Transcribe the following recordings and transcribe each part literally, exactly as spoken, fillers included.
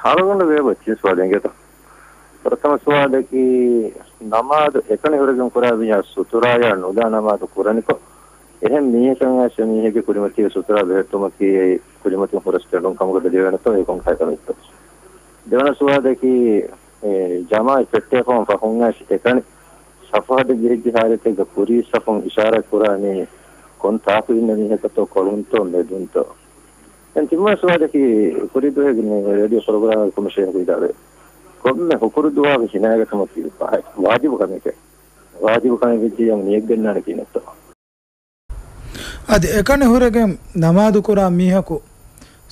އަޅުގަނޑު ވޭ އެއްޗިސް ވާދެންގެތަ؟ ފުރަތަމަ ސުވާލަކީ، ނަމާދު އެކަނި ހުރެގެން ކުރާ މީހާ ސުތުރާޔާ ނުލާ ނަމާދު ކުރަނިކޮށް، އެހެން މީހަކަށް އައިސް މީހެއްގެ ކުރިމަތީގެ ސުތުރާ ބެހެއްޓުމަކީ އެ ކުރިމަތިން ހުރަސް ކެނޑުން ކަމުގަ ބެލެވޭނެތޯ، އެ ކޮން ކަހަލަ ކަމެއްތޯ؟ ދެވަނަ ސުވާލަކީ، އެ، ޖަމާއަތް ފެއްޓޭފަހުން ފަހުން އައިސް އެކަނި ސަފު ހަދަން ޖެހިއްޖެ ހާލަތެއްގަ ކުރީ ސަފުން އިޝާރާތް ކުރާނީ ކޮން ތާކު އިންނަ މީހަކަށްތޯ، ކޮޅުންތޯ މެދުންތޯ؟ ދެން ތިންވަނަ ސުވާލަކީ، ކުރީ ދުވަހެއްގެ މި ރޭޑިއޯ ޕްރޮގްރާމެއް ކޮމިޝަނަކު ވިދާޅުވޭ، ކޮންމެ ހުކުރު ދުވަހަކު ހިނާގަތުމަކީ ވާ-، ވާޖިބު ކަމެކޭ. ވާޖިބު ކަމެއް ވެއްޖިއްޔާ ނިޔަތް ގެންނާނެ ކިހިނެއްތޯ؟ އަދި އެކަނި ހުރެގެން ނަމާދު ކުރާ މީހަކު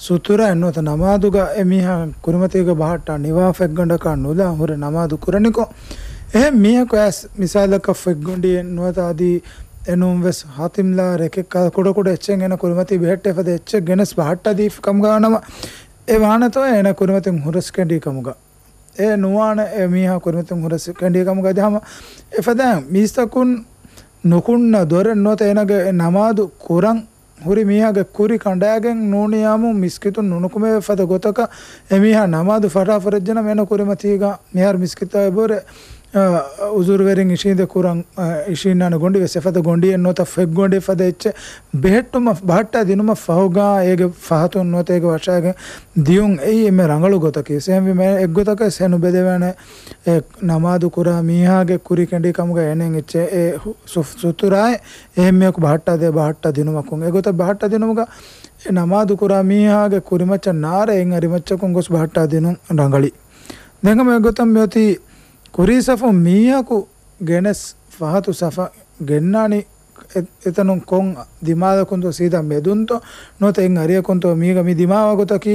ސުތުރާއެއް ނުވަތަ ނަމާދުގަ އެ މީހާ ކުރިމަތީގަ ބަހައްޓާ ނިވާ ފެއްގަނޑަކާ ނުލާ ހުރެ ނަމާދު ކުރަނިކޮށް، އެހެން މީހަކު އައިސް މިސާލަކަށް ފެއްގޮނޑިއެއް ނުވަތަ އަދި އެނޫން ވެސް ހަތިމްލާ ރެކެއްކާ ކުޑަކުޑަ އެއްޗެއް އޭނަ ކުރިމަތީ ބެހެއްޓޭ ފަދަ އެއްޗެއް ގެނެސް ބަހައްޓާ ދީފި ކަމުގަ ވާނަމަ، އެ ވާނެތޯ އޭނަ ކުރިމަތިން ހުރަސް ކެނޑީ ކަމުގަ. އެ ނުވާނެ އެ މީހާ ކުރިމަތިން ހުރަސް ކެނޑީ ކަމުގަ އަދި ހަމަ އެފަދައިން މީސްތަކުން ނުކުންނަ ދޮރެއް ނުވަތަ އޭނަގެ ނަމާދު ކުރަން ހުރި މީހާގެ ކުރި ކަނޑާގެން ނޫނިޔާމު މިސްކިތުން ނުނުކުމެވޭ ފަދަ ގޮތަކަށް އެ މީހާ ނަމާދު ފަށާފަ ރެއްޖެނަމަ އޭނަ ކުރިމަތީގަ މިހާރު މިސްކިތާ އެބަހުރެ، އަ، އުޒުރުވެރިން އިށީނދެ ކުރަން، އަ، އިށީންނާނެ ގޮނޑިވެސް އެފަދަ ގޮނޑިއެއް ނުވަތަ ފެއްގޮނޑި ފަދަ އެއްޗެއް ބެހެއްޓުމަށް ބަހައްޓާ ދިނުމަށް ފަހުގަ އޭގެ ފަހަތުން ނުވަތަ އޭގެ ވަށާގެން ދިޔުން އެއީ އެންމެ ރަނގަޅު ގޮތަކީ. އެހެންވީމަ އެއްގޮތަކަށް ހެނުބެލެވޭނެ އެ ނަމާދު ކުރާ މީހާގެ ކުރި ކެނޑި ކަމުގަ އޭނައަށް އެއްޗެއް އެ ހު-، ސު-، ސުތުރާއެއް އެހެންމީހަކު ބަހައްޓާދޭ ބަހައްޓާ ދިނުމަކުން. އެގޮތަށް ބަހައްޓާ ދިނުމުގަ އެ ނަމާދު ކުރާ މީހާގެ ކުރިމައްޗަށް ނާރެ އެއް އަރިމައްޗަކުން ގޮސް ބަހައްޓާ ދިނުން ރަނގަޅީ. ދެން ހަމަ އެގޮތަށް މިއޮތީ ކުރީ ސަފުން މީހަކު ގެނެސް ފަހަތު ސަފަށް ގެންނާނީ އެ-، އެތަނުން ކޮން ދިމާލަކުންތޯ ސީދާ މެދުންތޯ ނުވަތަ އެއް އަރިއަކުންތޯ މީގަ މި ދިމާވާ ގޮތަކީ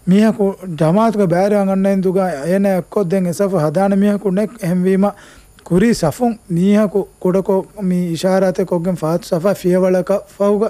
މީހަކު ޖަމާއަތުގަ ބައިވެރިވާން އަންނައިން ދުގަ އޭނަ އެއްކޮށް ދެން އެ ސަފު ހަދާނެ މީހަކު ނެތް. އެހެންވީމަ ކުރީ ސަފުން މީހަކު ކުޑަކޮށް މި އިޝާރާތެއް ކޮށްގެން ފަހަތު ސަފާ ފިޔަވަޅަކަށް ފަހުގަ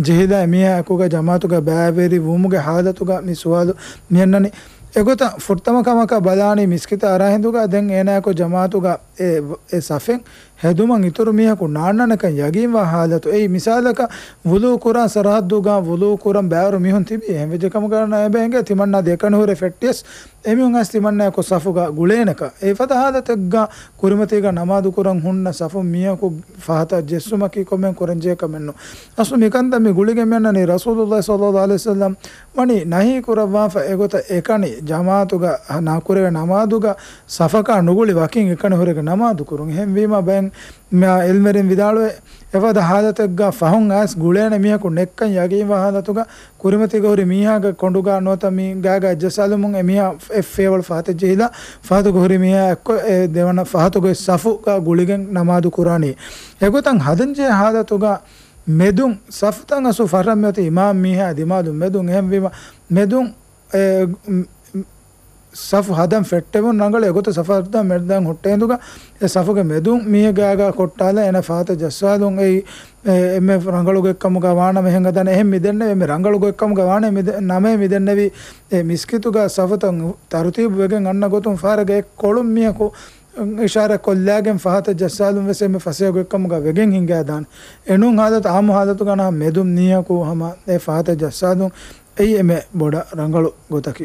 ޖެހިލާ އެމީހާ އެކުގަ ޖަމާއަތުގަ ބައިވެރި ވުމުގެ ހާލަތުގަ މި ސުވާލު މިއަންނަނީ. އެގޮތަށް ފުރަތަމަ ކަމަކަށް ބަލާނީ މިސްކިތަށް އަރާ ހިނދުގަ ދެން އޭނާއެކު ޖަމާއަތުގަ އެ، އެ ސަފެއް ހެދުމަށް އިތުރު މީހަކު ނާންނާނެކަން ޔަގީންވާ ހާލަތު. އެއީ މިސާލަކަށް ވުޟޫ ކުރާ ސަރަހައްދުގަ ވުޟޫ ކުރަން ބައިވަރު މީހުން ތިބީ. އެހެންވެއްޖެ ކަމުގަ އެބަ އެނގޭ ތިމަންނާ ދެކަނި ހުރެ ފެއްޓިޔަސް އެމީހުން އައިސް ތިމަންނާއެކު ސަފުގަ ގުޅޭނެކަން. އެފަދަ ހާލަތެއްގަ ކުރިމަތީގަ ނަމާދު ކުރަން ހުންނަ ސަފުން މީހަކު ފަހަތަށް ޖެއްސުމަކީ ކޮންމެ ކުރަންޖެހޭ ކަމެއް ނޫން. އަސްލު މިކަންތައް މި ގުޅިގެން މިއަންނަނީ ރަސޫލުﷲ ޞައްލަﷲު ޢަލައިހި ވަސައްލަމް ވަނީ ނަހީ ކުރައްވާފަ އެގޮތަށް އެކަނި ޖަމާއަތުގަ ނާކުރެވޭ ނަމާދުގަ ސަފަކާ ނުގުޅި ވަކިން އެކަނި ހުރެގެން ނަމާދު ކުރުން. އެހެންވީމަ ބައެއް މާ ޢިލްމުވެރިން ވިދާޅުވޭ، އެފަދަ ހާލަތެއްގަ ފަހުން އައިސް ގުޅޭނެ މީހަކު ނެއްކަން ޔަގީންވާ ހާލަތުގަ ކުރިމަތީގަ ހުރި މީހާގެ ކޮނޑުގަ ނުވަތަ މި ގާގަ އެއްޖައްސާލުމުން އެމީހާ އެއް ފިޔަވަޅު ފަހަތަށް ޖެހިލާ ފަހަތުގަ ހުރި މީހާ އެއްކޮށް އެ ދެވަނަ ފަހަތުގަ ސަފުގަ ގުޅިގެން ނަމާދު ކުރާނީ. އެގޮތަށް ހަދަންޖެހޭ ހާލަތުގަ މެދުން ސަފުތައް އަސްލު ފަށަން މިއޮތީ އިމާމް މީހާ ދިމާލުން މެދުން. އެހެންވީމަ މެދުން އެ، މް، މް، ސަފު ހަދަން ފެއްޓެވުން ރަނގަޅު. އެގޮތަށް ސަފު ހަދަން މެދުން ހުއްޓޭ ހިނދުގަ އެ ސަފުގެ މެދުން މީހެއް ގާގަ ކޮށްޓާލާ އޭނަ ފަހަތަށް ޖައްސާލުން އެއީ، އެ، އެންމެ ރަނގަޅު ގޮތްކަމުގަ ވާނަމަ އެހެން ގަދަނެ. އެހެން މިދެންނެވި، އެންމެ ރަނގަޅު ގޮތްކަމުގަ ވާނެ މިދެ-، ނަމޭ މިދެންނެވީ އެ މިސްކިތުގަ ސަފުތައް ތަރުތީބު ވެގެން އަންނަ ގޮތުން ފަހަރެއްގަ އެއްކޮޅުން މީހަކު އިޝާރާތް ކޮށްލާގެން ފަހަތަށް ޖައްސާލުން ވެސް އެންމެ ފަސޭހަ ގޮތްކަމުގަ ވެގެން ހިނގާދާނެ. އެނޫން ހާލަތު އާއްމު ހާލަތުގަ ނަހަ މެދުން މީހަކު ހަމަ އެ ފަހަތަށް ޖައްސާލުން އެއީ އެންމެ ބޮޑަށް ރަނގަޅު ގޮތަކީ.